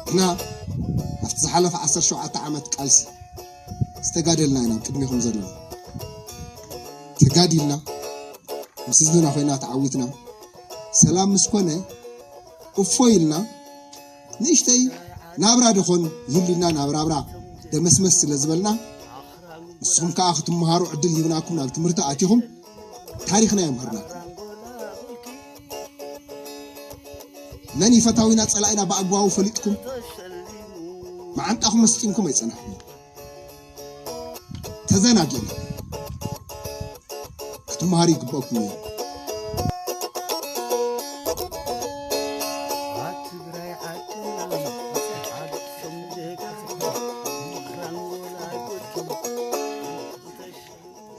ንሕና ኣብቲ ዝሓለፈ ዓሰርተ ሸውዓተ ዓመት ቃልሲ ዝተጋደልና ኢና። ኣብ ቅድሚኹም ዘለና ተጋዲልና፣ ምስ ህዝብና ኮይና ተዓዊትና፣ ሰላም ምስ ኮነ እፎይ ኢልና፣ ንእሽተይ ናብራ ደኾን ይህሉና፣ ናብራብራ ደመስመስ ስለ ዝበልና፣ ንስኹም ከኣ ክትመሃሩ ዕድል ሂብናኩም ናብ ትምህርቲ ኣቲኹም፣ ታሪኽና የምህርናኩም። መን እዩ ፈታዊና ጸላኢና ብኣግባቡ ፈሊጥኩም፣ መዓንጣኹም መስጢምኩም ኣይጸናሕኩም። ተዘናጊዕና ክትመሃሩ ይግበኣኩም እዩ።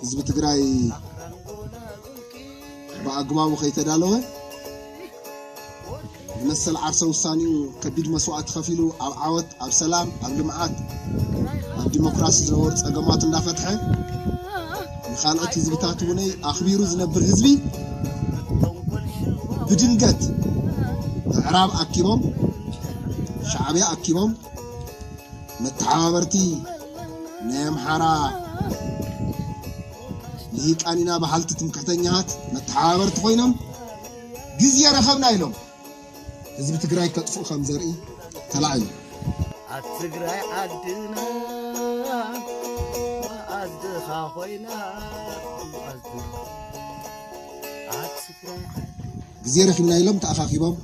ህዝቢ ትግራይ ብኣግባቡ ከይተዳለወ፣ ንመሰል ዓርሰ ውሳኔኡ ከቢድ መስዋእቲ ከፊሉ ኣብ ዓወት፣ ኣብ ሰላም፣ ኣብ ልምዓት፣ ኣብ ዲሞክራሲ ዝነበሩ ጸገማት እንዳፈትሐ፣ ንኻልኦት ህዝብታት እውነይ ኣኽቢሩ ዝነብር ህዝቢ ብድንገት ምዕራብ ኣኪቦም፣ ሻዕብያ ኣኪቦም፣ መተሓባበርቲ ናይ ኣምሓራ ልሂቃን ኢና በሃልቲ ትምክሕተኛታት መተሓባበርቲ ኮይኖም፣ ግዜ ረኸብና ኢሎም ህዝቢ ትግራይ ከጥፍኡ ከም ዘርኢ ተላዒሉ። ኣብ ትግራይ ዓድና መኣዝኻ ኮይና፣ መኣዝኻ ኣብ ትግራይ ዓድና ግዜ ረኺብና ኢሎም ተኣኻኺቦም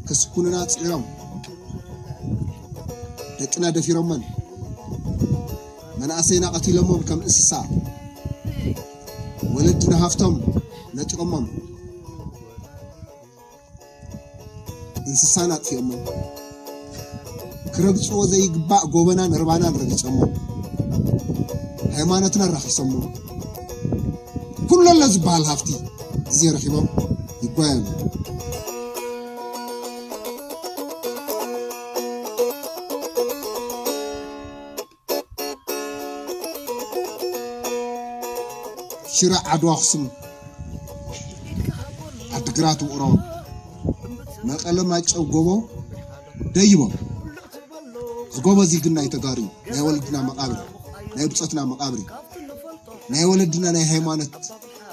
ከስኩኑና ጽዒሮም፣ ደቅና ደፊሮመን፣ መናእሰይና ቀቲሎሞም ከም እንስሳ፣ ወለድና ሃፍቶም ነጢቖሞም፣ እንስሳና ኣጥፊኦሞም፣ ክረግጽዎ ዘይግባእ ጎቦናን ርባናን ረጊጾሞ፣ ሃይማኖትና ኣራኺሶሞ፣ ኩሉ ኣሎ ዝበሃል ሃፍቲ ግዜ ረኺቦም ይጓየሉ። ሽረ፣ ዓድዋ፣ ኣኽሱም፣ ዓድግራት፣ ውቕሮ፣ መቐለ፣ ማይጨው፣ ጎቦ ደይቦም። እዚ ጎቦ እዚ ግን ናይ ተጋሩ እዩ። ናይ ወለድና መቓብር፣ ናይ ብጾትና መቓብር እዩ። ናይ ወለድና ናይ ሃይማኖት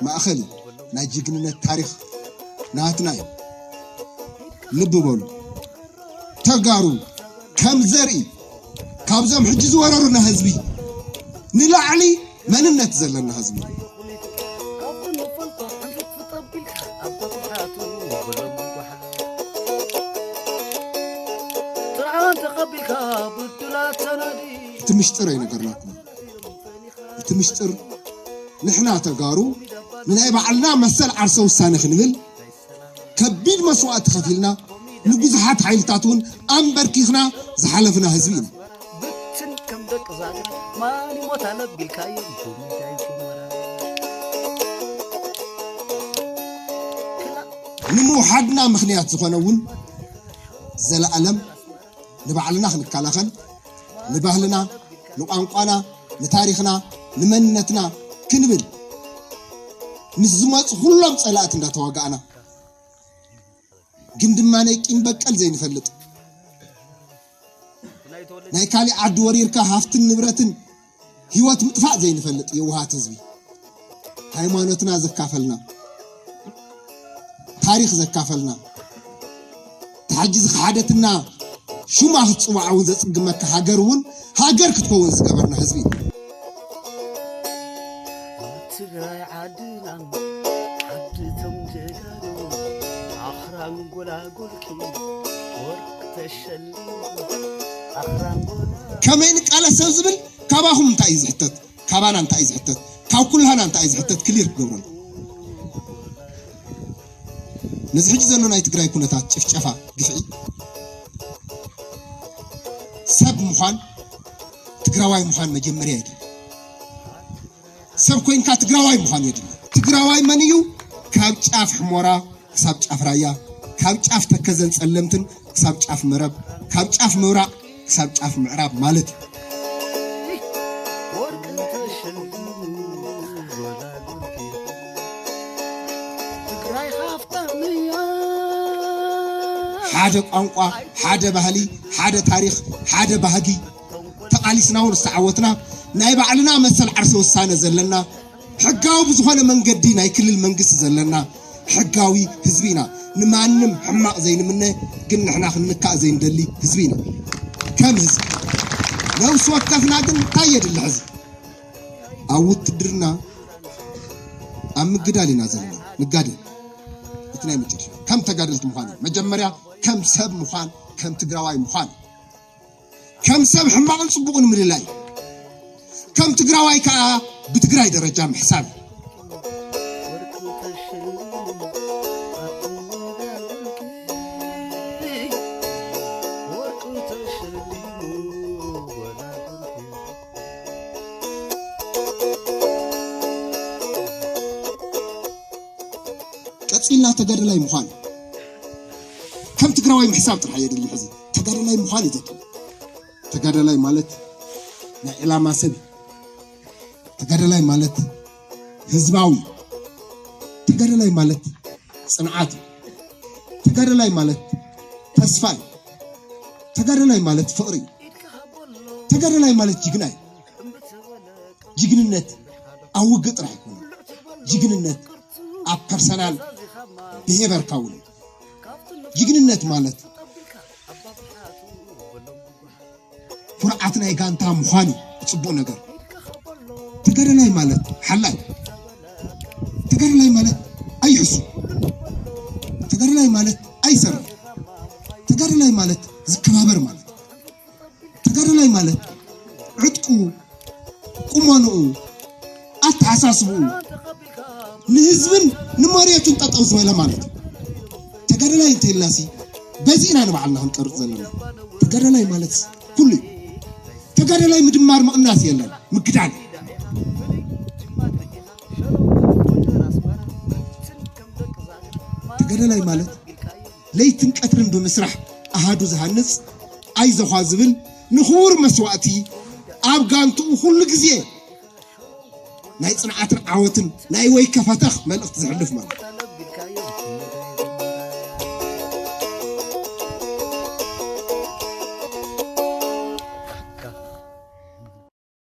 ማእኸል እዩ። ናይ ጅግንነት ታሪኽ ናትና እዩ። ልቢ በሉ። ተጋሩ ከም ዘርኢ ካብዞም ሕጂ ዝወረሩና ህዝቢ ንላዕሊ መንነት ዘለና ህዝቢ። እቲ ምሽጥር ኣይነገርናኩም። እቲ ምሽጥር ንሕና ተጋሩ ንናይ ባዕልና መሰል ዓርሰ ውሳነ ክንብል ከቢድ መስዋእቲ ከፊልና ንብዙሓት ሓይልታት እውን ኣንበርኪኽና ዝሓለፍና ህዝቢ ኢና። ብትን ከም ደቂ ዛግራ ማን ይሞት ኣለቢልካዮ። ንምውሓድና ምኽንያት ዝኾነ እውን ዘለኣለም ንባዕልና ክንከላኸል፣ ንባህልና፣ ንቋንቋና፣ ንታሪኽና፣ ንመንነትና ክንብል ምስ ዝመፁ ኩሎም ፀላእቲ እንዳተዋጋእና፣ ግን ድማ ናይ ቂም በቀል ዘይንፈልጥ፣ ናይ ካሊእ ዓዲ ወሪርካ ሃፍትን ንብረትን ህይወት ምጥፋእ ዘይንፈልጥ የዋሃት ህዝቢ፣ ሃይማኖትና ዘካፈልና፣ ታሪኽ ዘካፈልና፣ ተሓጂ ዝኸሓደትና ሹማ ክትጽዋዕ እውን ዘጽግመካ ሃገር እውን ሃገር ክትከውን ዝገበርና ህዝቢ ኢና። ትግራይ ዓድና ዓዲ እቶም ጀጋኑ ኣኽራን ጎላጉልኪ ወርቂ ተሸሊሙ ኣኽራን ጎላ ከመይ ንቃለስ ሰብ ዝብል ካባኹም እንታይ እዩ ዝሕተት? ካባና እንታይ እዩ ዝሕተት? ካብ ኩላና እንታይ እዩ ዝሕተት? ክሊር ክገብረሉ። ነዚ ሕጂ ዘሎ ናይ ትግራይ ኩነታት ጭፍጨፋ፣ ግፍዒ፣ ሰብ ምዃን፣ ትግራዋይ ምዃን መጀመርያ የድሊ። ሰብ ኮይንካ ትግራዋይ ምዃን የድሊ። ትግራዋይ መን እዩ? ካብ ጫፍ ሕሞራ ክሳብ ጫፍ ራያ፣ ካብ ጫፍ ተከዘን ጸለምትን ክሳብ ጫፍ መረብ፣ ካብ ጫፍ ምብራቕ ክሳብ ጫፍ ምዕራብ ማለት እዩ። ወርቂ ተሸሊሙ ሓደ ቋንቋ፣ ሓደ ባህሊ፣ ሓደ ታሪኽ፣ ሓደ ባህጊ ተቓሊስና እውን ዝተዓወትና፣ ናይ ባዕልና መሰል ዓርሰ ውሳነ ዘለና፣ ሕጋዊ ብዝኾነ መንገዲ ናይ ክልል መንግስቲ ዘለና ሕጋዊ ህዝቢ ኢና። ንማንም ሕማቕ ዘይንምነ፣ ግን ንሕና ክንንካእ ዘይንደሊ ህዝቢ ኢና። ከም ህዝቢ ነብሲ ወከፍና ግን እንታይ የድሊ ሕዚ? ኣብ ውትድርና ኣብ ምግዳል ኢና ዘለና። ንጋደል። እቲ ናይ መጨረሻ ከም ተጋደልቲ ምዃን እዩ። መጀመርያ ከም ሰብ ምዃን፣ ከም ትግራዋይ ምዃን፣ ከም ሰብ ሕማቕን ጽቡቕን ምልላይ፣ ከም ትግራዋይ ከኣ ብትግራይ ደረጃ ምሕሳብ። ቀጺልና ተጋደላይ ምዃን፣ ከም ትግራዋይ ምሕሳብ ጥራሕ የድሊ። ሕዚ ተጋደላይ ምዃን እዩ ዘድሊ። ተጋደላይ ማለት ናይ ዕላማ ሰብ እዩ። ተጋደላይ ማለት ህዝባዊ፣ ተጋደላይ ማለት ጽንዓት እዩ። ተጋደላይ ማለት ተስፋ እዩ። ተጋደላይ ማለት ፍቕሪ እዩ። ተጋደላይ ማለት ጅግና እዩ። ጅግንነት ኣብ ውግእ ጥራሕ ኣይኮነን። ጅግንነት ኣብ ፐርሰናል ብሄቨርካ እውን እዩ። ጅግንነት ማለት ኩርዓት ናይ ጋንታ ምዃን እዩ። ጽቡቕ ነገር። ተጋደላይ ማለት ሓላይ፣ ተጋደላይ ማለት ኣይሕሱ፣ ተጋደላይ ማለት ኣይሰርሕ፣ ተጋደላይ ማለት ዝከባበር ማለት፣ ተጋደላይ ማለት ዕጥቁ፣ ቁመንኡ፣ ኣተሓሳስብኡ ንህዝብን ንመሬቱን ጠጠው ዝበለ ማለት እዩ። ተጋደላይ እንተይልናሲ በዚ ኢና ንባዕልና ክንቀርጽ ዘለና። ተጋደላይ ማለት ኩሉ እዩ። ተጋደላይ ምድማር ምቕናስ የለን፣ ምግዳል። ተጋደላይ ማለት ለይትን ቀትርን ብምስራሕ ኣሃዱ ዝሃንጽ፣ ኣይዞኻ ዝብል፣ ንኽቡር መስዋእቲ ኣብ ጋንትኡ ኩሉ ግዜ ናይ ጽንዓትን ዓወትን ናይ ወይከ ፈተኽ መልእኽቲ ዘሕልፍ ማለት እዩ።